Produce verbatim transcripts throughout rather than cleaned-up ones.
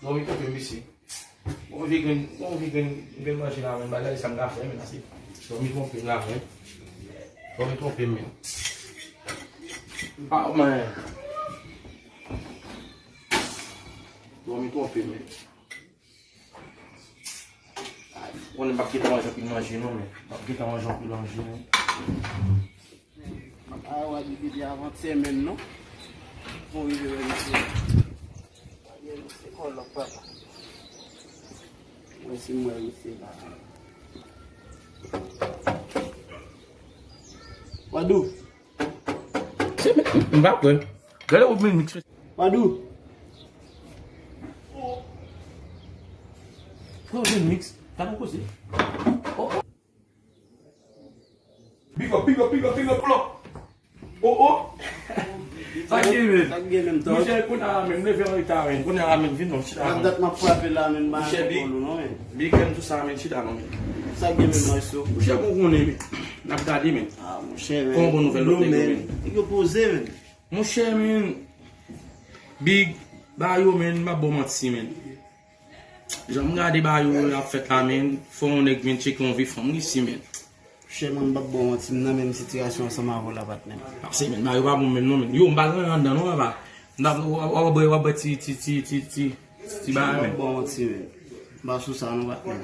Dòmi twonpe m, mesye. Bon, vye grenn, bon, vye grenn, grenn manje la, men, bagay sa m ka fè, men, ase. Dòmi twonpe m la, men. Dòmi twonpe m, men. Ah, men. Dòmi twonpe m, men. Konnen m p ap gentan manje anpil manje non, men m p ap gentan manje anpil manje non. A, w a di depi avantyè menm non. Pou rive wè misye. Misye kòlòk papa. Mwen si m wè misye la. Wadou. M pa kwè. Gade ou vin mix. Wadou. Frè, ou vin mix. Gade ou koze. Oh, oh. Big up, big up, big up, big up, pull up. Oh, oh. Sa k gen, men? Sa k gen menm, Tòg? Monchè, kounye a la, men, m leve an reta, men. Kounye a la, men, vin non, chita la, men. Dat m ap frape la, men, m pa konprann ou non, men. Big M tou sa, men, chita non, men. Sa k gen menm, Maestro? Monchè, bon konnen, men. N ap gade, men. Ah, monchè, men. Kòman bon nouvèl lòt nèg yo, men? Nèg yo poze, men. Monchè, men, Big, ba yo, men, m ap ba w manti, men. Jan m gade ba yo ap fèt la, men, fò yon nèg vin tcheke yon vye fanm isi, men. Monchè, mwen, m p ap ba w manti, m nan menm sitiyasyon ansanm avè w la, patnè. Pase, men, ba yo pa bon menm non, men. Yo, m pa gen anyen anndan non, papa. M t ap, w ap, w ap, w ap bwè ti, ti, ti, ti, ti, ti bagay, men. M p ap ba w manti, men. M pa sou sa non, patnè.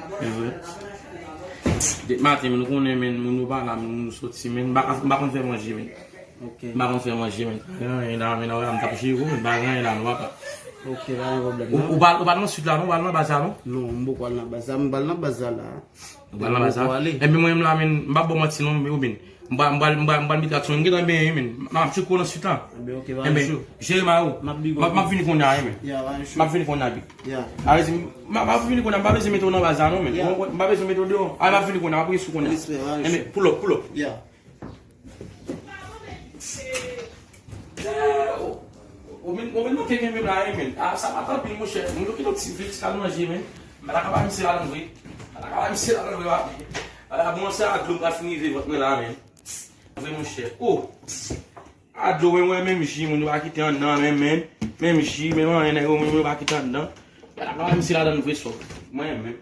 Depi maten, men, nou konnen, men, moun yo pa la, men, moun yo soti, men, m pa, m pa konn fè manje, men. Ok. M pa konn fè manje, men. Pa gen anyen la, men, nan wè m t ap jere w, men pa gen anyen la, non, papa. Ok, pa gen pwoblèm, non. Ou, ou pa, ou pa nan swit la, non? Ou pa nan baz la, non? Non, m poko al nan baz la, m pral nan baz la, la. Ou pral nan baz la? M poko ale. Enben, mwen menm la, men, m pa ba w manti, non, men, ou byen. M pral, m pral, m pral, m pral mete aksyon, m gentan benyen, men. M ap tcheke w nan swit la. Enben, ok, pa gen cho. Enben, jere ma yo. M ap big up. M ap, m ap vini kounye a, men. Ya, pa gen cho. M ap vini kounye a, big. Ya. A vle di, m, m ap vini kounye a, m pa bezwen mete w nan baz la, non, men. Ya. Ou konprann? M pa bezwen mete w deyò. A, m ap vini kounye a, m ap reyisi kounye a. Respè, pa gen cho. Enben, pull up, pull up. Ya. Ou vin, ou vin manke gen menm la, wi, men. A, sa pa t anpil, monchè. Moun yo kite yon ti vit, ti kal manje, men. M pa ta ka ba misye ladan vre. M pa ta ka ba misye ladan vre, wa. A, bon, se a dlo m pral fin rive vant mwen la, men. Vre, monchè. Oh! A dlo, men, mwen, menm ji, moun yo pa kite anndan, men, men. Menm ji, menm anyen, nèg yo, moun yo pa kite anndan. M pa ta ka ba misye ladan vre, sò. Mwen, men.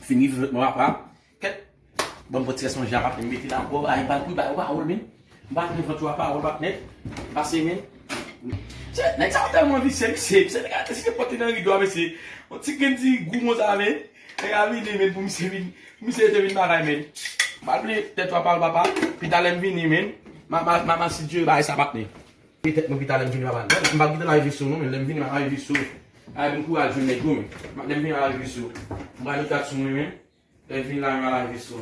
Fini vant mwen, papa. Kèt. Ban m pran ti rès manje a, papa, m mete labò, ay, bal kou, bay pawòl, men. M pa gen vant yo a pawòl, patnè. Pase, men. Se, nèg sa yo tèlman visye, mesye. Se nèg a te site pote nan rido a, mesye. Yon ti grenn ti gou konsa, men. Nèg a vini, men, pou misye vin, pou misye te vin bagay, men. M pa vle tèt yo a pawòl, papa. Pita lè m vini, men. Ma, ma, ma, ma, si Dye, bagay sa, patnè. Pete mwen pita lè m vini papa. M pa kite larive sou nou, men lè m vini, m a larive sou. Ay, bon kouraj, jwenn nèg yo, men. Lè m vini, m a larive sou. M pral mete ak sou mwen, men. Lè m vini la, m a larive sou.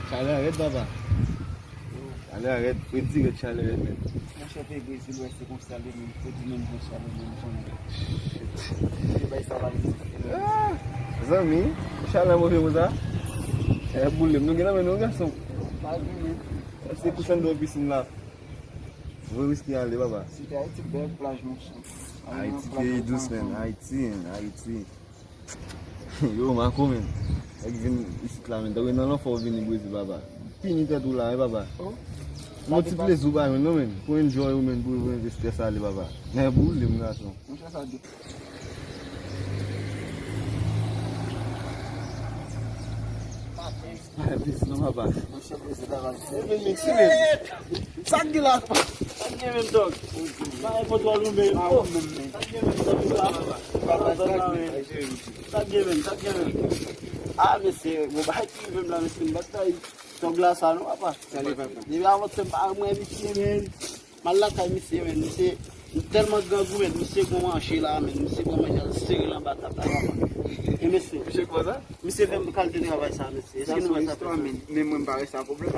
Chalè rèd, papa. Chalè rèd, fredi rèd, chalè rèd, men. Monchè, peyi Brezil, wè, se konsa li menm, fredi menm jan chalè menm jan. Shit. Se bay sa pa egziste. Ah, zanmi, chalè move konsa. Eh, boule m, nou gen nan men nou, gason. Pa gen, men. Se kouch anndan pisin la. Voye riske ale, papa. Site Ayiti, bèl plaj, monchè. Ayiti, peyi dous, men. Ayiti, men. Ayiti. Yo, Marco, men. Nèg vin isit la, men. Tankou nan lanfè w vini Brezil, papa. Pini tèt ou la, wi, papa. Oh. Yon ti plezi w pa jwenn, non, men. Pou enjoy ou, men, pou, pou enjoy strès ale, papa. Men boule m, gason. Monchè, sa di. Ay, plis non, papa. Monchè, prezidan va di. Shit! Sa k gen la? Sa k gen menm, dòg? Bagay kontwòl ou menm. Oh, sa k gen menm, dòg? Sa k gen menm, sa k gen menm? Ah, mesye, bon, bagay ki rive m la, mesye, m pa t bay dòg la sa non, papa. Depi avan se m pa renmen misye, men. M al lakay misye, men, misye tèlman grangou, men, misye gon manje la, men, misye gon manje al sere l anba tab la, papa. E mesye, misye fè m kalite travay sa, mesye. Èske nou wè sa fè sa? Men mwen, m pa wè sa pwoblèm.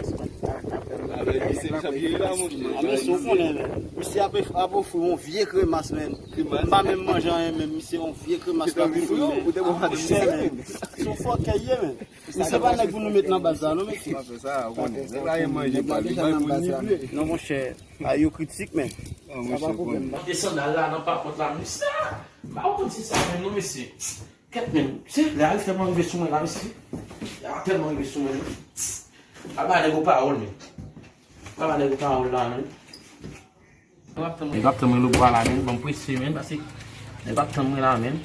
Avè misye, misye ap jere la, monchè. A, mesye, ou konnen, men. Misye ap, ap ofri yon vye kremas, men. M pa menm manje anyen, men misye yon vye kremas l ap ofri, men. Monchè, men. Se yon fòkè ye, men. Misye pa nèg pou nou met nan baz la, non, mesye. Pa fè sa, ou konnen. Nèg la gen manje pa li, bay pou li vle. Non, monchè. A, yo kritik, men. Sa pa pwoblèm, non. Mande sandal la nan papòt la, mesye. M pa konn si sa menm, non, mesye. Kèt, men, se la, li tèlman rive sou mwen la, mesye. Li tèlman rive sou mwen, non. Pa ba nèg yo pawòl, men. Pa ba nèg yo pawòl la, men. Nèg ap tann mwen lobwa la, men. Ban m prese, men, paske nèg ap tann mwen la, men.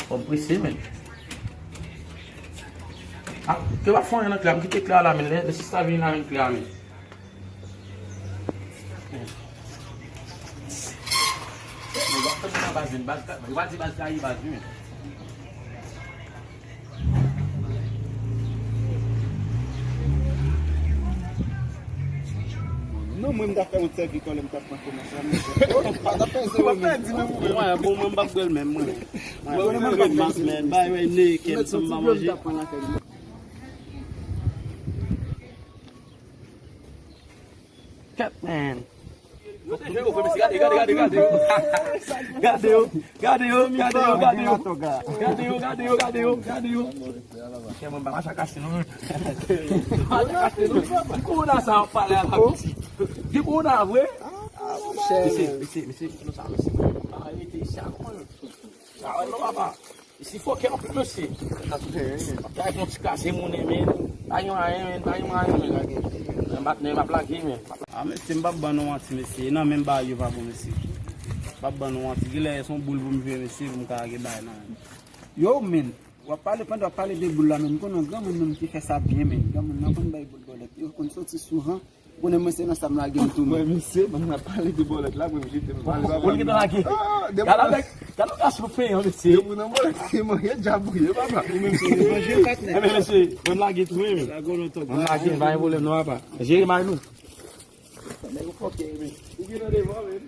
Ban m prese, men. A, yo pa fè anyen nan klè a, m kite klè a la, men. Lè, lè sista vini la, men, klè a, men. Yo pa tann nan baz, men. Baz, yo pa di baz la ye baz, wi, men. Non, mwen, m ta fè yon sèvi kò lè m t ap pran kòmans la, men. Pa t ap fè zewo, men. Mwen, bon, mwen, m p ap bwè l menm, mwen. Mwen, mwen, m p ap bwè l, men. Bay, wè, ne, kè m sanm pa manje. Kèt, men. Gade, gade, gade, gade. Gade yo, gade yo, gade yo, gade yo. Gade yo, gade yo, gade yo, gade yo. Kè mwen pa mache ak Ashley non. Mache ak Ashley non. Kòwona sa ap pale a la pitit. Gen kòwona vre? Mesye, mesye, mesye, mesye, mesye. Pa rete isi a, kòman yo? Sa wè non, papa. Isi fòkè anpil, mesye. Sa tou fè, wi, men. Kay fè yon ti kase moun, men. Pa gen anyen, men. Pa gen anyen, men. Nan bat, nan m ap lage, men. A, mesye, m p ap ban nou manti, mesye. Nan menm bagay yo pa bon, mesye. M p ap ban nou manti. Genlè se yon boul pou m jwe, mesye, pou m ka gen bagay nan men. Yo, men. W ap pale, pandan w ap pale de boul la, men. M konnen yon granmoun menm ki fè sa byen, men. Granmoun nan konn bay boul bòlèt. Yo konn soti souvan. Konnen mwen se nan sa m lage m tou, men. Mwen, mesye, ban m nan pale de bòlèt la, mwen jete m pale, papa. Ou gentan lage. Gade avèk, gade yon gason feyan, mesye. Depi nan bòlèt, se manje djab ou ye, papa. Ou menm se manje patnè. Enben, mesye, mwen m lage tou, men. Mwen m lage, pa gen pwoblèm non, papa. Jere may nou. Nèg ou fòkè, men. Ou gentan devan, men.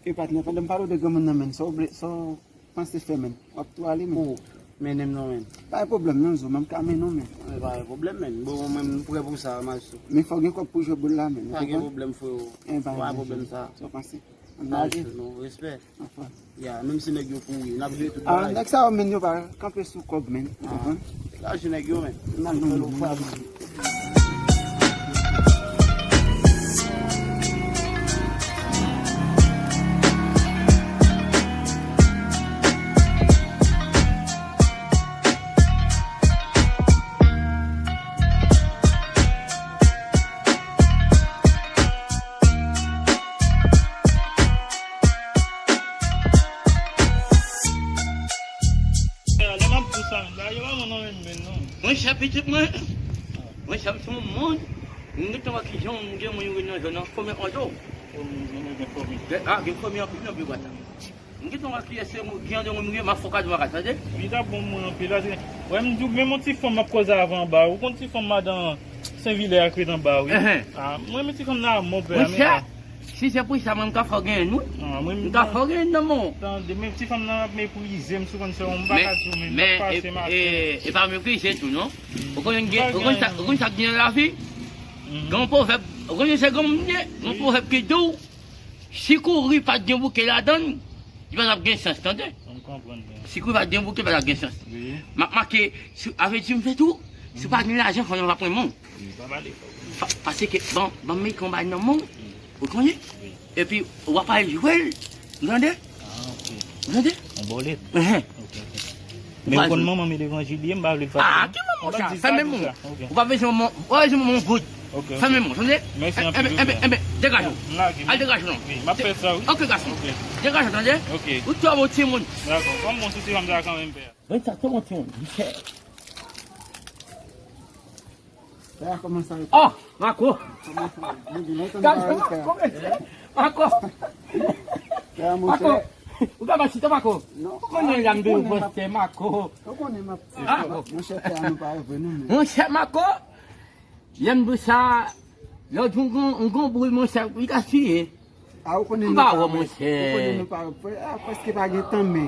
E patnè, pandan m pale w de granmoun nan, men, sa w vle, sa w panse fè, men? W ap tou ale, men? Ou mennen m non, men. Pa gen pwoblèm non, Zo, men m ka mennen w, men. E pa gen pwoblèm, men. Bon, mwen, m prè pou sa, maestro. Men fò w gen kòb pou jwe boul la, men. Pa gen pwoblèm, freo. E pa gen pwoblèm, sa. Sa w panse? Ann mache. Maestro, non, respè. Anfòm. Ya, menm si nèg yo kouri, n ap jere tout bagay. A, nèg sa yo, men, yo pa kanpe sou kòb, men. Ou konprann? Degaje nèg yo, men. N al non, men. Lè m ap di sa, men, bagay yo pa bon nan men m, men, non. Monchè, pitit mwen. Monchè, m se yon moun. M gentan wè kijan moun gen moun yo nan zòn nan. Fòme an do. Fòme, gen fòme. Gen, a, gen fòme anpil nan pi bwa sa. M gentan wè kiyès se moun, ki jan de moun m ye, m ap fè w kado bagay, tande? Li t ap bon moun anpil la, se, wè, m di w, menm yon ti fanm m ap koze avè anba, ou konn ti fanm madan Senvilè a k ret anba, wi. Enhen. A, mwen, men ti fanm nan, mon pè, men. Monchè, si se pou sa, mwen, m ka fè w genyen, wi. A, mwen, m ka fè w genyen nan men w. Tande, men ti fanm nan ap meprize m, sou konn se yon, m pa ka di w, men, m ap pase m atè. E, e pa meprize tou, non. Ou konn gen, ou konn sa, ou konn sa k gen nan lavi? Gen yon pwovèb, ou konn se granmoun ye, gen yon pwovèb ki di w, si kouri pa t gen bouke ladan l, li pa t ap gen sans, tande? M konprann byen. Si kouri pa t gen bouke, pa t ap gen sans. Wi. M ap make, si, avè di m fè tou, si w pa gen lajan, fò w pa pran men w. Wi, pa pale fò. Pa, paske, ban, ban m mete yon bagay nan men w, ou konnen? Wi. Epi, w ap al jwe l, ou tande? A, ok. Ou tande? Yon bòlèt. Enhen. Ok, ok. Men ou konn manman m levanjil ye, m pa vle l fache. A, ki manman w sa? Fèmen men w. Ok. Ou pa bezwen manman, ou pa bezwen manman w goud. Ok, ok. Fèmen men w, tande? Mèsi anpil, wi, pè. Enben, enben, degaje w. M lage, al degaje w non. Wi, m ap fè sa, wi. Ok, gason. Ok. Degaje w, tande? Ok. Ou twò bon timoun. Dakò. Kòm bon ti fanm sa kanmenm, pè. Wi, sa twò bon timoun. Monchè. Pè a kòmanse a. Oh, Mako! Kòmanse a. Mwen gen lontan m pa wè pè a. Kòmanse. Mako! Pè a, monchè. Mako! Ou ka pa chita, Mako? Non. Ou konnen jan m de ou, monchè, Mako. Ou konnen m ap, monchè, pè a, nou pa wè vre non, men. Monchè, Mako! Lè m di w sa, lòt jou, yon gwo, yon gwo boul, monchè, li ka siye. A, ou konnen nou pa wè, monchè. Ou konnen nou pa wè. A, prèske pa gen tan, men.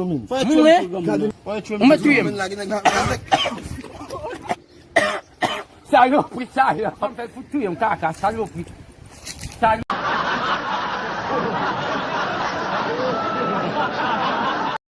Mwen? Ou mèt touye m. Salopri sa yo. Fanm fè fout touye m kaka, salopri.